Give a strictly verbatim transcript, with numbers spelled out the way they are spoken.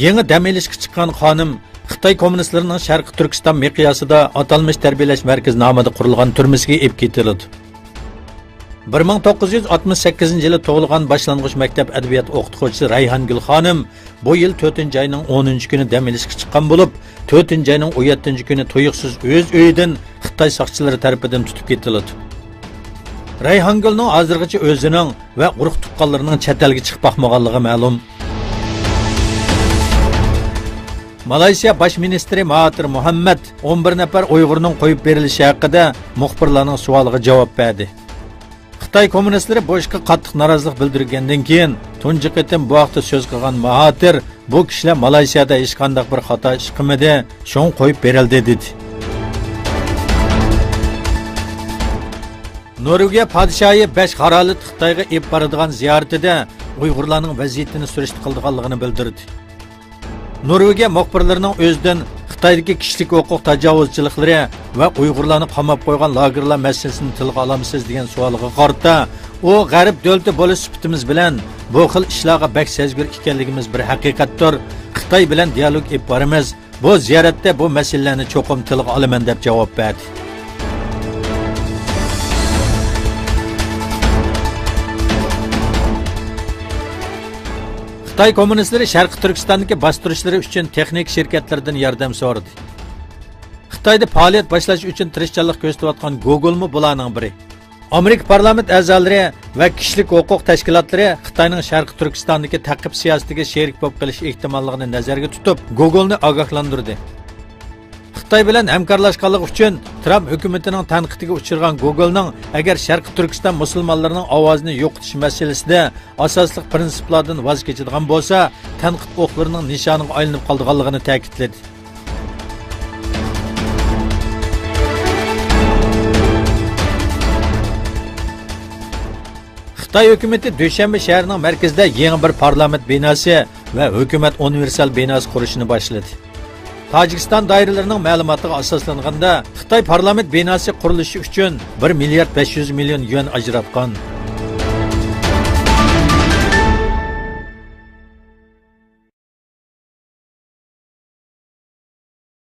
يېڭى دەم ئېلىشقا چىققان خانىم خىتاي كوممۇنىستلىرىنىڭ شەرقىي تۈركىستان مىقياسىدا ئاتالمىش تەربىيەلەش مەركىزى نامىدا قۇرۇلغان تۈرمىسىگە ئېلىپ كېتىلىدۇ. بىر مىڭ توققۇز يۈز ئاتمىش سەككىزىنچى يىلى تۇغۇلغان باشلانغۇچ مەكتەپ ئەدەبىيات ئوقۇتقۇچىسى رەيھانگۈل خانىم بۇ يىل تۆتىنچى ئاينىڭ ئونىنچى كۈنى دەم ئېلىشقا چىققان بولۇپ، تۆتىنچى ئاينىڭ ئون يەتتىنچى كۈنى تۇيۇقسىز ئۆز ئۆيىدىن خىتاي ساقچىلىرى تەرىپىدىن تۇتۇپ كېتىلىدۇ. رەيھانگۈلنىڭ ھازىرغىچە ئۆزىنىڭ ۋە ئۇرۇق تۇغقانلىرىنىڭ چەت ئەلگە چىقىپ باقمىغانلىقى مەلۇم. مالايسىيا باش مىنىستىرى ماھاتىر مۇھەممەد ئون بىر نەپەر ئۇيغۇرنىڭ قويۇپ بېرىلىشى ھەققىدە مۇخبىرلارنىڭ سوئالىغا جاۋاب بەردى. خىتاي كوممۇنىستلىرى بۇ ئىشقا قاتتىق نارازىلىق بىلدۈرگەندىن كېيىن، تۇنجى قېتىم بۇ ھەقتە سۆز قىلغان ماھاتىر، بۇ كىشىلەر مالايسىيادا ھېچقانداق بىر خاتا ئىش قىلمىدى، شۇڭا قويۇپ بېرىلدى، دېدى. نورۋېگىيە پادىشاھى بەش خارالىت خىتايغا ئېلىپ بارىدىغان زىيارىتىدە ئۇيغۇرلارنىڭ ۋەزىيىتىنى سۈرۈشتە قىلىدىغانلىقىنى بىلدۈردى. نورۋېگىيە مۇخبىرلىرىنىڭ ئۆزىدىن خىتايدىكى كىشىلىك ھوقۇق تاجاۋۇزچىلىقلىرى ۋە ئۇيغۇرلارنى قاماپ قويغان لاگېرلار مەسىلىسىنى تىلغا ئالامسىز دېگەن سوئالىغا قارىتا، ئۇ غەرب دۆلىتى بولۇش سۈپىتىمىز بىلەن بۇ خىل ئىشلارغا بەك سەزگۈر ئىكەنلىكىمىز بىر ھەقىقەتتۇر، خىتاي بىلەن دىئالوگ ئېلىپ بارىمىز، بۇ زىيارەتتە بۇ مەسىلىلەرنى چوقۇم تىلغا ئالىمەن دەپ جاۋاب بەردى. خىتاي كوممۇنىستلىرى شەرقىي تۈركىستاندىكى باستۇرۇشلىرى ئۈچۈن تېخنىكا شىركەتلىرىدىن ياردەم سورىدى. خىتايدا پائالىيەت باشلاش ئۈچۈن تىرىشچانلىق كۆرسىتىۋاتقان گوگولمۇ بۇلارنىڭ بىرى. ئامېرىكا پارلامېنت ئەزالىرى ۋە كىشىلىك ھوقۇق تەشكىلاتلىرى خىتاينىڭ شەرقىي تۈركىستاندىكى تەقىب سىياسىتىگە شېرىك بولۇپ قېلىش ئېھتىماللىقىنى نەزەرگە تۇتۇپ، گوگولنى ئاگاھلاندۇردى. خىتاي بىلەن ھەمكارلاشقانلىقى ئۈچۈن ترامپ ھۆكۈمىتىنىڭ تەنقىدىگە ئۇچرىغان گوگولنىڭ ئەگەر شەرقىي تۈركىستان مۇسۇلمانلىرىنىڭ ئاۋازىنى يوقىتىش مەسىلىسىدە ئاساسلىق پىرىنسىپلاردىن ۋاز كېچىدىغان بولسا، تەنقىد ئوقلىرىنىڭ نىشانىغا ئايلىنىپ قالىدىغانلىقىنى تەكىتلىدى. خىتاي ھۆكۈمىتى دۈشەنبە شەھىرىنىڭ مەركىزىدە يېڭى بىر پارلامېنت بىناسى ۋە ھۆكۈمەت ئۇنىۋېرسال بىناسى قۇرۇشنى باشلىدى. تاجىكىستان دائىرىلىرىنىڭ مەلۇماتىغا ئاساسلانغاندا، خىتاي پارلامېنت بىناسى قۇرۇلۇشى ئۈچۈن بىر مىليارد بەش يۈز مىليون يۈەن ئاجراتقان.